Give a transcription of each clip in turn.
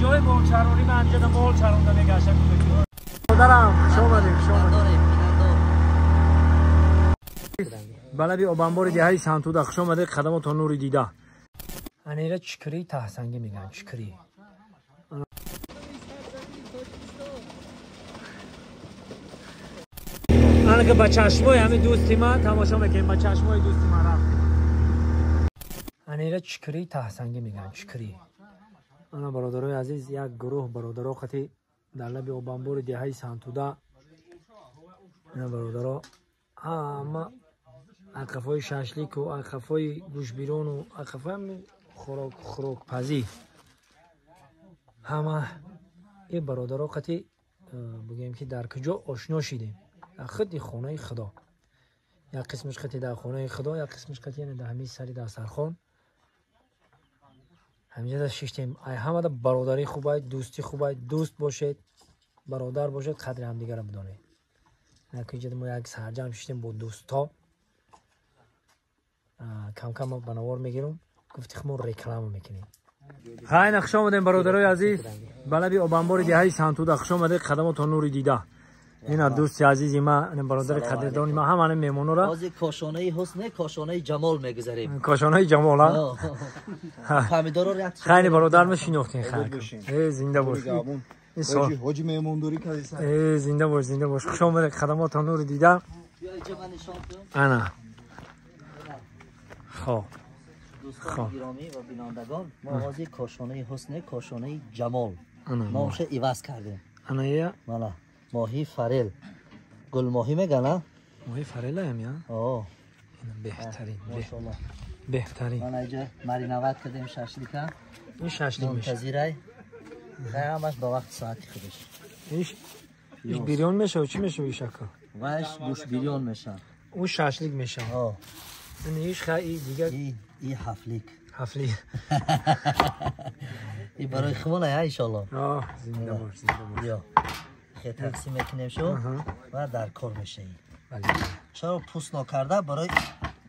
ҷои молчаронӣ ман ҳамҷода мол чаронда мегаштам. Бародарам, хуш омадед, хуш омадед. Ба лаби обанбори деҳаи Сантуда хуш омадед, қадамотон нури дида. Анера чикри таҳсангӣ мегӯянд, чикри. Ана ки ба чашмои ҳамин дӯсти ман тамошо мекунем, ба чашмои дӯсти ман рафтем. Анера чикри таҳсангӣ мегӯянд, чикри. Ана бародарои азиз, як гурӯҳ бародаро қати дар лаби обанбори деҳаи Сантуда. Ана бародаро ҳама ақафҳои шашлику, ақафҳои гӯшбирону, ақафҳои хӯрокпазӣ. Ҳама ин бародаро қати бигӯем ки дар куҷо ошно шидем? Дар худи хонаи Худо. Як қисмаш қати дар хонаи Худо, як қисмаш қати яъне дар ҳамин сари дастархон. Ҳаминҷа шиштем. Ай ҳамада бародарӣ хубай, дӯстӣ хубай, дӯст бошед, бародар бошед, қадри ҳамдигарро бидонед. Инҷа мо як сарҷамъ шиштем бо дӯстҳо. Кам-кам ба навор мегирам, гуфти мо реклама мекунем. Хайна, хуш омадем бародарои азиз, ба лаби обанбори деҳаи Сантуда хуш омадед, қадамотон нури дида. Ина дӯсти азизи ма, ина бародари қадрдони ма, ҳама меҳмонора. Ҳозир кошонаи ҳусн, кошонаи ҷамол мегузарем. Кошонаи ҷамол, а? Помидорро як хайни бародар ма шинохтем, хайр. Э, зинда бош. Ҳоҷи меҳмондорӣ кардед. Э, зинда бош, зинда бош. Хуш омадед, қадамотон нури дида. Ана. Хоб. Дӯстони гиромӣ ва бинандагон, мо ҳозир кошонаи ҳусн, кошонаи ҷамол номша иваз кардем. Ана я? Мана моҳи фарел, гулмоҳӣ меган, а? Моҳи фарелаям, я? О. Беҳтарин. Машаллоҳ. Беҳтарин. Мана инҷа маринават кардем шашлика. Ин шашлик мешавад. Мунтазирай. Ҳамаш ба вақти соати худаш. Иш бирён мешавад, чӣ мешавад ишака? Ваш гӯшт бирён мешавад. Ӯ шашлик мешавад. О. Ин иш хай дигар и ҳафлик. Ҳафлик. И барои хумона, я иншаллоҳ. О, зинда бош, зинда бош. Биё. Хе тақсим мекунем шу ва дар кор мешавӣ. Чаро пӯст нокарда барои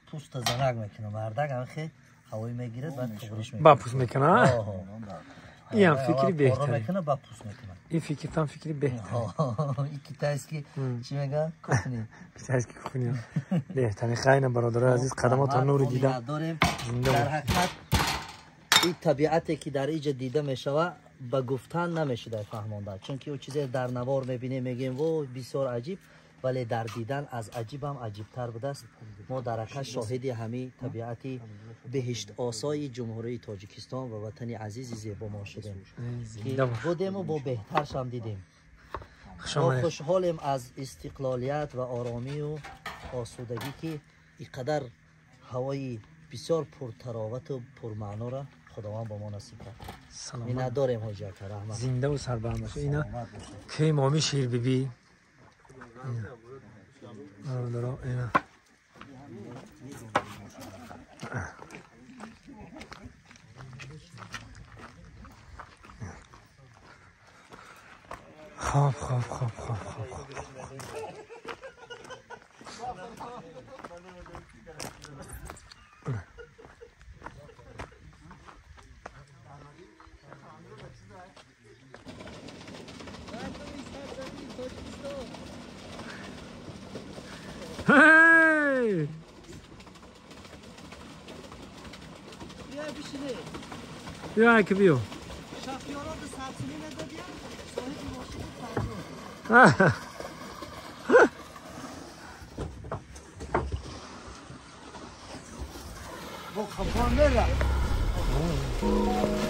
пӯста занак мекунам. Мардак ҳам хе ҳавои мегирад ва туғриш мекунад. Ба пӯст мекунад? Ин ҳам фикри беҳтарин. Мекунад, ба пӯст мекунад. Ин фикртам фикри беҳтарин. Ин китайский чӣ мегӯянд? Кухни. Китайский кухни. Беҳтарин. Хайна бародарои азиз, қадамотон нури дида. Дорем. Дар ҳақиқат ин табиате ки дар инҷа дида мешавад ба гуфтан намешуда фаҳмонда, чунки ӯ чизе дар навор мебинем, мегӯем во бисёр аҷиб, вале дар дидан аз аҷибам аҷибтар будааст. Мо дар ҳақиқат шоҳиди ҳамин табиати беҳиштосои Ҷумҳурии Тоҷикистон ва ватани азизи зебо мо шудем, ки будему бо беҳтаршам дидем. Мо хушҳолем аз истиқлолият ва оромию осудагӣ, ки ин қадар ҳавои бисёр пуртаровату пурмаънора Худованд ба мо насиб кард. Миннатдорем ҳоҷи ака, раҳмат. Зиндаву сарбаланд бошед. Ина ки моми Ширбибӣ. Бародаро, ина. Хоб, хоб, хоб, хоб, хоб, хоб. Hey! Биё, ки биё. Бо қафон мера. Thank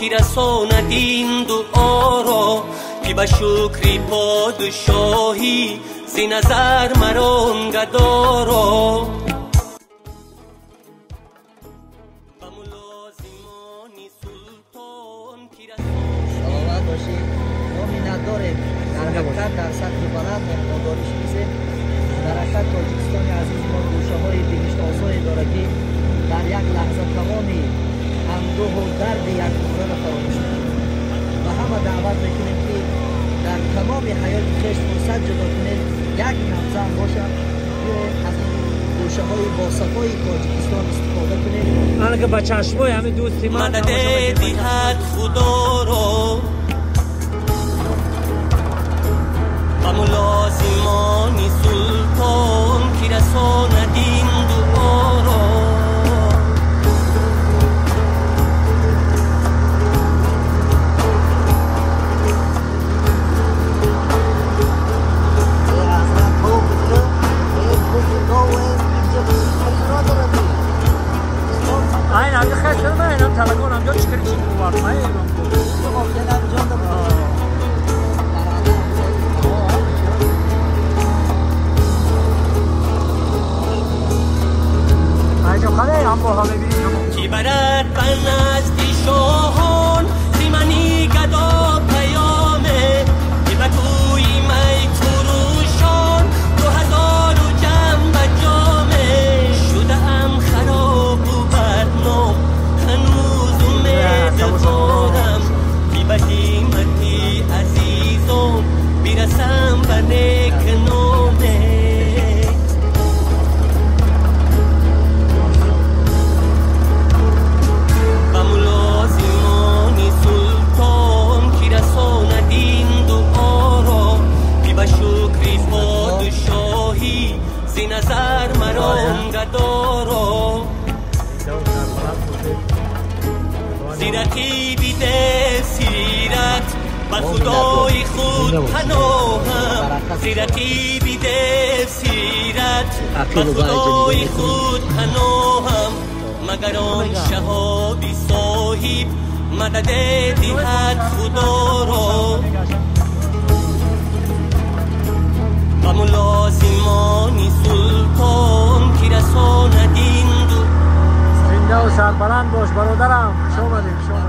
ки расонад ин дуоро, ки ба шукри подшоҳӣ зи назар марон гадоро. Ба мулозимони султон ки Саломат бошед. Мо миннатдорем. Дар ҳақиқат дар сатҳи баланд меҳмондорӣ шудисем. Дар ҳақиқат Тоҷикистони азизи мо гӯшаҳои биҳиштосое дорад, ки дар як лаҳза тамоми андӯҳу дарди як умраро фаромӯш мекунад. Ва ҳама даъват мекунем, ки дар тамоми ҳаёти хеш фурсат ҷудо кунед, як набзам бошад, биёед аз ин гӯшаҳои босафои Тоҷикистон истифода кунед. Ана ки ба чашмои ҳамин дӯсти ман мададе диҳад Худоро, ба мулозимони султон ки расонад ин дуоро. Айн ҳамҷо хел шуда, инам талагон ҳамҷо чикри чик бувард. Ай инам. Айҷо хале ҳам бо ҳам мебинем тамом. Ки барад ба назди шоҳон зи мани гадо паёме, ки ба кӯи майфурӯшон 2000 ҷам ба ҷоме. Шудаам харобу бадном, ҳанӯз умедворам, ки ба ҳиммати азизон бирасам ба некноме. Ба мулозимони султон ки расонад ин дуоро, ки ба шукри подшоҳӣ зи назар марон гадоро. Зи рақиби дев сират ба худои худ паноҳам, зи рақиби дев сират ба худои худ паноҳам. Магар он шаҳоби соҳиб мададе диҳад Худоро, ба мулозимони султон ки расонад ин ду. Зиндаву сарбаланд бош, бародарам. Хуш омадем, хуш омадем.